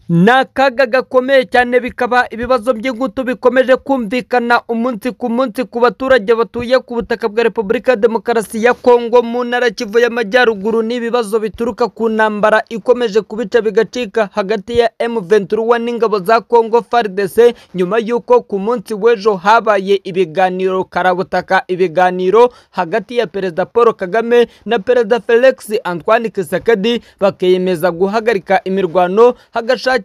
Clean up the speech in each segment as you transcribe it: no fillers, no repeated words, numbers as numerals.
Ni akaga gakomeye cyane, bikaba ibibazo by'ingutu bikomeje kumvikana umunsi ku munsi ku baturage batuye ku butaka bwa Repubulika ya Demokarasi ya Kongo mu ntara Kivu y'Amajyaruguru. Ni ibibazo bituruka ku ntambara ikomeje kubica bigacika hagati ya M23 n'ingabo za Kongo FARDC, nyuma y'uko ku munsi w'ejo habaye ibiganiro karabutaka, ibiganiro hagati ya Perezida Paul Kagame na Perezida Felix Antoine Tshisekedi, bakiyemeza guhagarika imirwano hagashakishwa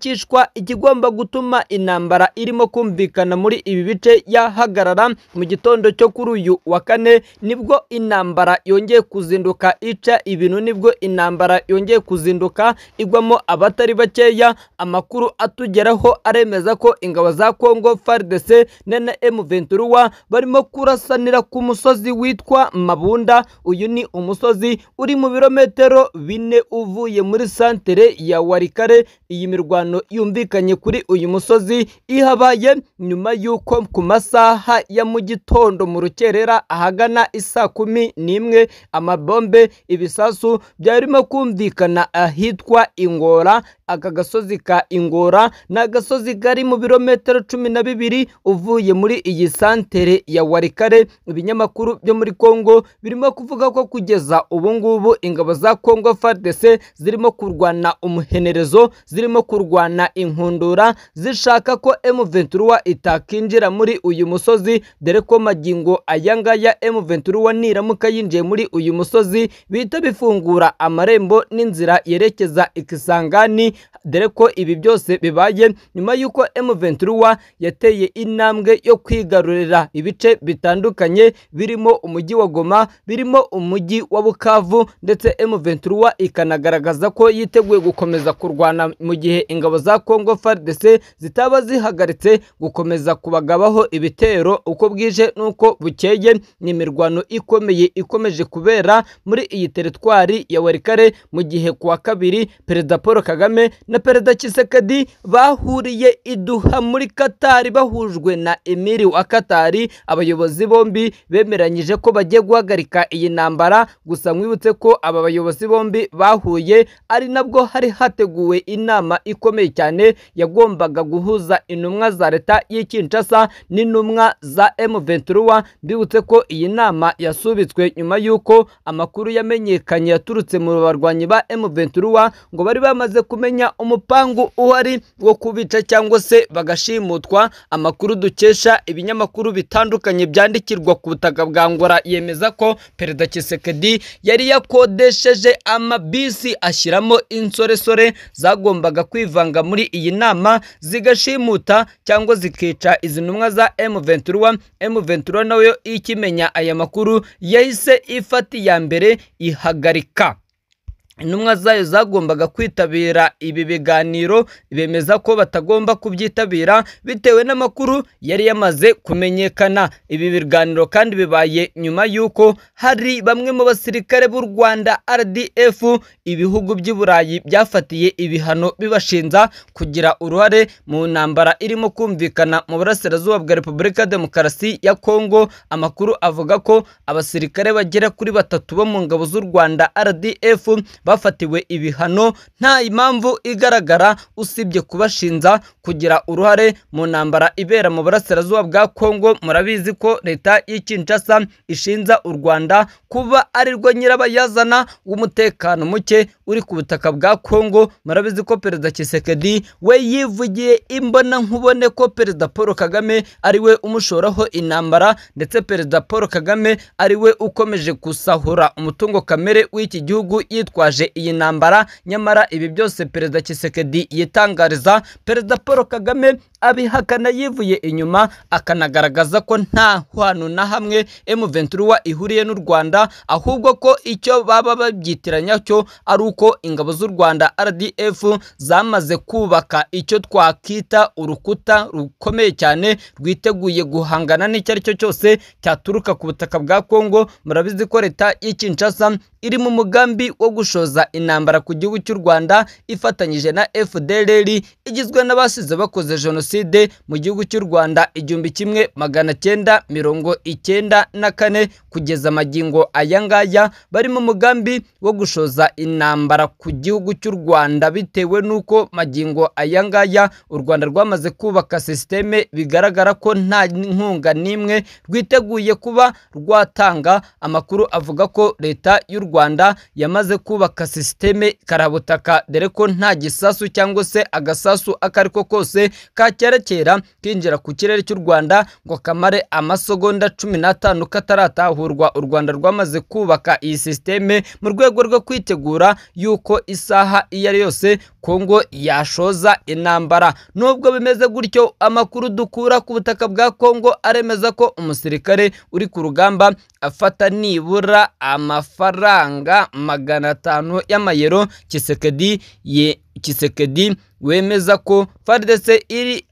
ikigomba gutuma intambara irimo kumvikana muri ibi bice yahagarara. Mu gitondo cyo kuri uyu wa kane nibwo intambara yongeye kuzinduka ica ibintu, nibwo intambara yongeye kuzinduka igwamo abatari bakeya. Amakuru atugeraho aremeza ko ingabo za Kongo FARDC na M23 barimo kurasanira ku musozi witwa Mabunda. Uyu ni umusozi uri mu birometero 4 uvuye muri santere ya Walikale. Iyi mirwano yumvikanye kuri uyu musozi ihabaye nyuma y'uko ku masaha ya mu gitondo mu rukerera ahagana isaa 11 amabombe, ibisasu byarimo kumvikana ahitwa Ingora. Aka gasozi ka Ingora ni agasozi kari mu birometero 12 uvuye muri iyi santere ya Walikale. Ibinyamakuru byo muri Kongo birimo kuvuga ko kugeza ubu ngubu ingabo za Kongo FARDC zirimo kurwana umuhenerezo, zirimo kurwana inkundura, zishaka ko M23 itakinjira muri uyu musozi, dore ko magingo aya ngaya M23 niramuka yinjiye muri uyu musozi bihita bifungura amarembo n'inzira yerekeza Ikisangani, dore ko ibi byose bibaye nyuma y'uko M23 yateye intambwe yo kwigarurira ibice bitandukanye birimo umujyi wa Goma, birimo umujyi wa Bukavu, ndetse M23 ikanagaragaza ko yiteguye gukomeza kurwana mu gihe ingabo za Kongo FARDC zitaba zihagaritse gukomeza kubagabaho ibitero uko bwije n'uko bukeye. Ni imirwano ikomeye ikomeje kubera muri iyi teritwari ya Walikale, mu gihe kuwa kabiri Perezida Paul Kagame na Perezida Tshisekedi bahuriye i Doha muri Katari bahujwe na Emiri wa Katari. Abayobozi bombi bemeranyije ko bagiye guhagarika iyi ntambara. Gusa mwibutse ko aba bayobozi bombi bahuye ari nabwo hari hateguwe inama ikomeye cyane yagombaga guhuza intumwa za leta y'i Kinshasa n'intumwa za M23. Mbibutse ko iyi nama yasubitswe nyuma y'uko amakuru yamenyekanye yaturutse mu barwanyi ba M23 ngo bari bamaze kumenya umupangu uhari wo kubica cyangwa se bagashimutwa. Amakuru dukesha ibinyamakuru bitandukanye byandikirwa ku butaka bwa Angola yemeza ko Perezida Tshisekedi yari yakodesheje amabisi ashyiramo insoresore zagombaga kwivanga muri iyi nama zigashimuta cyangwa zikica izi ntumwa za M23. M23 nayo ikimenya aya makuru yahise ifata iya mbere ihagarika intumwa zayo zagombaga kwitabira ibi biganiro, bemeza ko batagomba kubyitabira bitewe n'amakuru yari yamaze kumenyekana. Ibi biganiro kandi bibaye nyuma y'uko hari bamwe mu basirikare b'u Rwanda RDF ibihugu by'i Burayi byafatiye ibihano bibashinza kugira uruhare mu ntambara irimo kumvikana mu burasirazuba bwa Repubulika ya Demokarasi ya Kongo. Amakuru avuga ko abasirikare bagera kuri 3 bo mu ngabo z'u Rwanda RDF bafatiwe ibihano nta impamvu igaragara usibye kubashinza kugira uruhare mu ntambara ibera mu burasirazuba bwa Kongo. Murabizi ko leta y'i Kinshasa ishinza u Rwanda kuba arirwo nyirabayazana w'umutekano muke uri ku butaka bwa Kongo. Murabizi ko Perezida Tshisekedi we yivugiye imbona nkubone ko Perezida Paul Kagame ari we umushoraho intambara, ndetse Perezida Paul Kagame ari we ukomeje gusahura umutungo kamere w'iki gihugu yitwaje iyi ntambara. Nyamara ibi byose Perezida Tshisekedi yitangariza, Perezida Paul Kagame abihakana yivuye inyuma, akanagaragaza ko nta hantu na hamwe M23 ihuriye n'u Rwanda, ahubwo ko icyo baba babyitiranya cyo ari uko ingabo z'u Rwanda RDF zamaze kubaka icyo twakita urukuta rukomeye cyane rwiteguye guhangana n'icyo ari cyo cyose cyaturuka ku butaka bwa Kongo. Murabizi ko leta y'i Kinshasa iri mu mugambi wo gushoza intambara ku gihugu cy'u Rwanda ifatanyije na FDLR igizwe n'abasize bakoze jenoside. jenoside mu gihugu cy'u Rwanda 1994 kugeza magingo aya ngaya bari mu mugambi wo gushoza intambara ku gihugu cy'u Rwanda, bitewe n'uko magingo aya ngaya u Rwanda rwamaze kubaka sisiteme bigaragara ko nta nkunga n'imwe rwiteguye kuba rwatanga. Amakuru avuga ko leta y'u Rwanda yamaze kubaka sisiteme karabutaka, dore ko nta gisasu cyangwa se agasasu akariko kose kakerekera kinjira ku kirere cy'u Rwanda ngo kamare amasegonda 15 kataratahurwa. U Rwanda rwamaze kubaka iyi sisiteme mu rwego rwo kwitegura yuko isaha iyo ari yose Kongo yashoza intambara. Nubwo bimeze gutyo, amakuru dukura ku butaka bwa Kongo aremeza ko umusirikare uri ku rugamba afata nibura amafaranga 500 y'amayero. Tshisekedi wemeza ko FARDC iri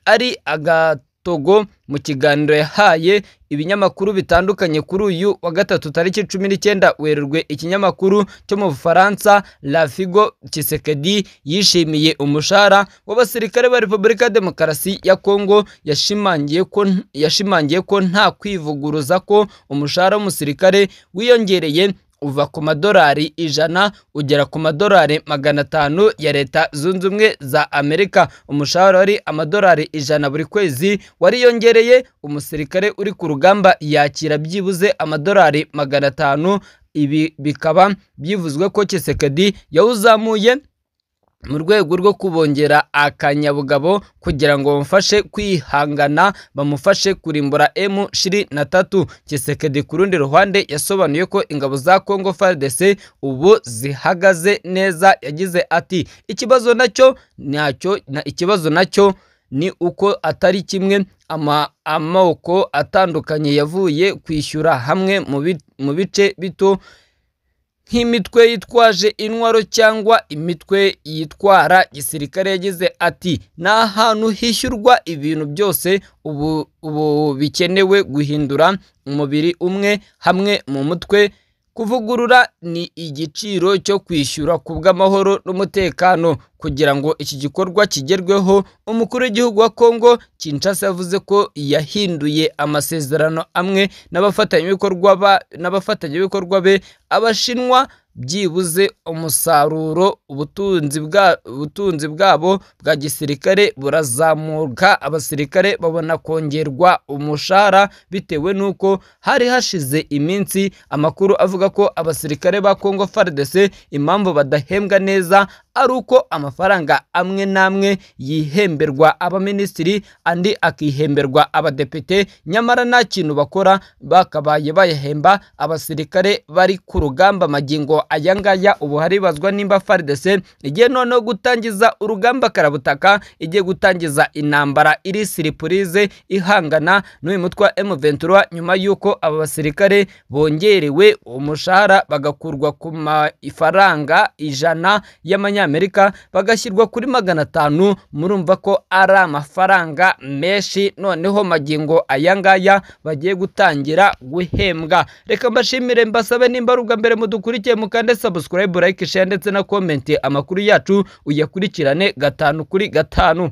ari agatogo. Mu kiganiro yahaye ibinyamakuru bitandukanye kuri uyu wa gatatu tariki 19 Werurwe, ikinyamakuru cyo mu Bufaransa La Figo, Tshisekedi yishimiye umushahara w'abasirikare ba Repubulika ya Demokarasi ya Kongo. Yashimangiye ko nta kwivuguruza ko umushahara w'umusirikare wiyongereye uva ku madolari 100 ugera ku madolari 500 ya Leta Zunze Ubumwe za Amerika. Umushahara wari amadolari 100 buri kwezi wariyongereye. Umusirikare uri ku rugamba yakira byibuze amadolari 500. Ibi bikaba byivuzwe ko Tshisekedi yawuzamuye mu rwego rwo kubongera akanyabugabo kugira ngo bamufashe kwihangana, bamufashe kurimbura M23. Tshisekedi ku rundi ruhande yasobanuye ko ingabo za Congo FARDC ubu zihagaze neza. Yagize ati ikibazo nacyo ni uko atari kimwe, amoko atandukanye yavuye kwishyura hamwe mu bice bito nk'imitwe yitwaje intwaro cyangwa imitwe yitwara gisirikare. Yagize ati ni ahantu hishyurwa ibintu byose, ubu bikenewe guhindura umubiri umwe hamwe mu mutwe. Kuvugurura ni igiciro cyo kwishyura ku bw'amahoro n'umutekano. Kugira ngo iki gikorwa kigerweho, umukuru w'igihugu wa Kongo Kinshasa yavuze ko yahinduye amasezerano amwe n'abafatanyabikorwa be Abashinwa, byibuze umusaruro ubutunzi bwabo bwa gisirikare burazamuka, abasirikare babona kongerwa umushahara bitewe n'uko hari hashize iminsi amakuru avuga ko abasirikare ba Congo FARDC impamvu badahembwa neza ari uko amafaranga amwe n'amwe yihemberwa abaminisitiri andi akihemberwa abadepite, nyamara nta kintu bakora, bakabaye bayahemba abasirikare bari ku rugamba. Magingo aya ngaya ubu haribazwa nimba FARDC igiye noneho gutangiza urugamba karabutaka, igiye gutangiza intambara iri siripurize ihangana n'uyu mutwe wa M23, nyuma y'uko aba basirikare bongerewe umushahara bagakurwa ku mafaranga 100 y'amanyamerika bagashyirwa kuri 500. Murumva ko ari amafaranga menshi. Noneho magingo aya ngaya bagiye gutangira guhembwa. Reka mbashimire, mbasabe nimba ari ubwa mbere mudukurikiye mukande subscribe, like, share ndetse na comment. Amakuru yacu uyakurikirane 5 kuri 5.